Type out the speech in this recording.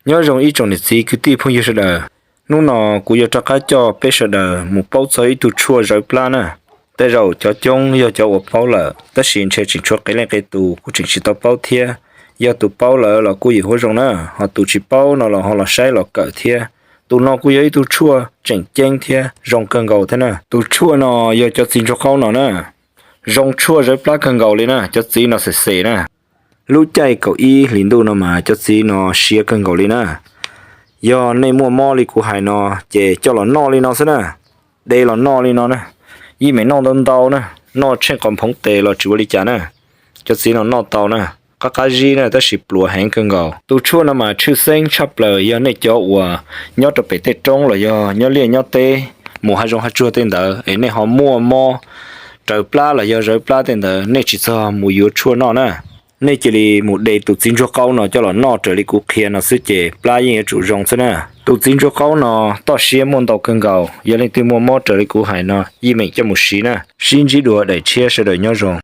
Nyob zoo ib tsoom niam txiv kwv tij phooj ywg sawv daws. Hnub no kuv yuav rov qab coj peb sawv daws mus paub txog ib tug tshuaj zawv plab na. Tej zaum cov coob yog cov uas paub lawm, tab sis ntshe tseem tshuav qee leej qee tus kuj tseem tsis tau paub thiab. Yog tus paub lawm los kuj yim huab zoo na, ho tus tsis paub no los ho los saib los kawm thiab. Tus no kuj yog ib tug tshuaj tseem ceeb thiab zoo kawg nkaus thiab na. Tus tshuaj no yog cov txiv ntsuag qaub no na. Zoo tshuaj zawv plab kawg nkaus li na, cov txiv no xem xem na. Lub caij kaum ib hlis ntuj no mas cov txiv no siav kawg nkaus li na. Yog nej muaj mob li kuv hais no, ces coj los noj li no xwb na. De los noj li no na. Yeej meem noj ntau ntau na. Noj tsheej qos nphoov tes los tsis ua li cas na. Cov txiv no noj tau na. Qab qab zib na, tab sis pluav heev kawg nkaus. Tus tshuaj no mas tshwj xeeb tshaj plaws yog nej cov uas nyob rau pem tej roob los yog nyob liaj nyob teb, mus hav zoov hav tsuag tej ntawd es nej ho muaj mob raws plab los yog zawv plab tej ntawd, nej tsis txog mus yuav tshuaj noj na. Nej cia li mus de tus txiv ntsuag qaub no coj los noj raws li kuv qhia no xwb ces plab yeej yuav tsum zoo xwb na. Tus txiv ntsuag qaub no toj siab muaj ntau kawg nkaus, yog leej twg muaj mob raws li kuv hais no yeej meem coj mus siv na. Sib ntsib dua daim tshiab, sawv daws nyob zoo.